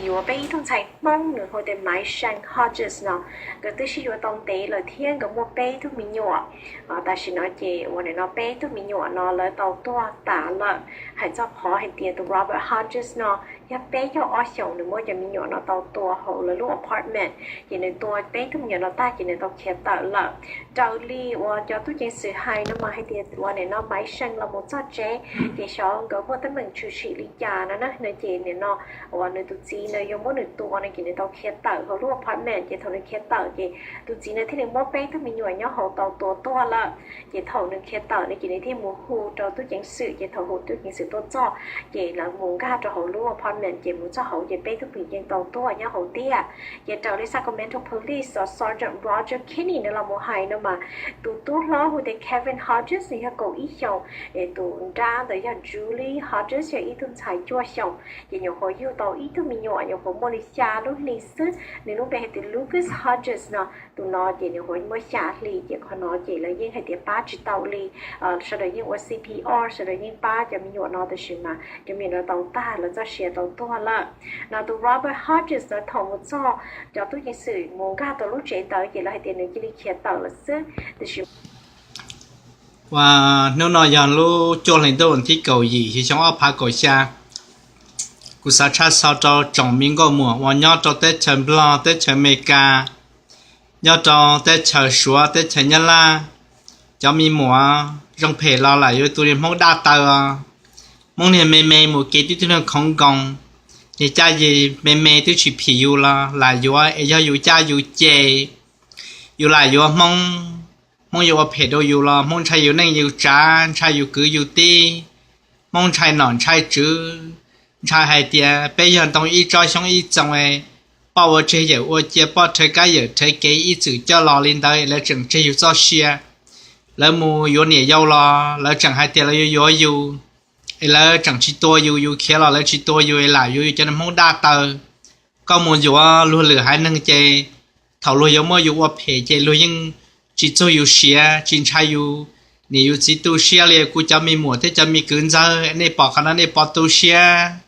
Yuav peb ib tug ntxhais Hmoob nws hu tias Maiv Xeem Hodges no, nkawd twb sib yuav tau ntev lawm thiab nkawd muaj peb tug me nyuam. Tam sim no ces uas nim no peb tug me nyuam no lawv tau tuag tas lawm. Hais txog qhov hais tias tus Robert Hodges no yog peb caug ob xyoos nws muab cov me nyuam no tau tua hauv lawv lub apartment, ces nws tua peb tug me nyuam no tag ces nws tau khiav tawm lawm. Raws li uas cov tub ceev xwm hais no mas hais tias uas nim no Maiv Xeem los mus txog tsev ces xyov nkawd muaj teeb meem tshwm sim li cas no na, no ces nim no uas nws tus txiv no yuav muab nws tua no ces nws tau khiav tawm hauv lub apartment. Ces thaum nws khiav tawm ces tus txiv no thiaj li muab peb tug me nyuam nyob hauv tau tua tuag lawm. Ces thaum nws khiav tawm no ces nws thiaj mus hu rau tub ceev xwm, ces thaum hu tub ceev xwm tuaj txog ces lawv mus nkag rau hauv lub apartment ces mus txog hauv ces peb tug me nyuam yeej tau tuag nyob hauv tiag. Ces raws li Sacramento Police, Sergeant Roger Kinney nws los mus hais no mas tus tub hlob hu tias Kevin Hodges nws yog kaum ib xyoos, es tus nrab ntawd yog Julie Hodges yog ib tug ntxhais cuaj xyoos. Ces nyuam qhuav yug tau ib tug me nyuam, nyuam qhuav muaj li xya lub hli xwb, nws lub npe hais tias Lucas Hodges no. Tus no ces nyuam qhuav muaj xya hli, ces qhov no ces lawv yeej hais tias pab tsis tau li. Sawv daws yeej ua C P R, sawv daws yeej pab cov me nyuam no, tab sis mas cov me nyuam no tau tag, lawv txoj sia tau tuag lawm no. Tus Robert Hodges no thaum mus txog, cov tub ceev xwm mus nkag tau lub tsev ntawd ces lawv hais tias nws cia li khiav tawm lawm xwb. Tiam sis ua hnub no yog lub cuaj hli ntuj thib kaum yim xyoo ob phav kaum xya. Kuv xav tshaj xov rau tsoom me nkauj muam uas nyob rau teb chaws Nplog, teb chaws Amelikas, nyob rau teb chaws Suav, teb chaws Nyab Laj. Cov me muam zoo phem los lam yuav tus niag Hmoob daj taw os. Hmoob niag me me mus kev tib tug niag khoov nkoos, niag caj yig me me twb tsis phim yus los lam yuav, es yog yus caj yus ces yus lam yuav Hmoob. Hmoob yuav ua phem rau yus los Hmoob ntshai yus neej yus tsav, ntshai yus kwv yus tij, Hmoob ntshai nom ntshai tswv, ntshai hais tias peb yog ntoo ib tsob xyoob ib txoo, poj ua tseg yawm ua cia, poj rhawv kab yawm rhawv kev ib txwm coj los li ntawd, lawv tseem tseg yus txoj sia. Lawv mus yuav niam yau los lawv tseem hais tias lawv yuav yuav yus, es lawv tseem tsis tua yus, yus khiav los lawv tsis tua yus, es lam yuav yus cov niag Hmoob daj taw. Koj mus yuav luag lwm haiv neeg ces thaum luag yuav muab yus ua phem ces luag yeej tsis txuag yus siav, tsis ntshai yus niam yus txiv tu siab li. Kuv cov me muam thiab cov me kwv ntxawg, nej pom qhov no nej puas tu siab?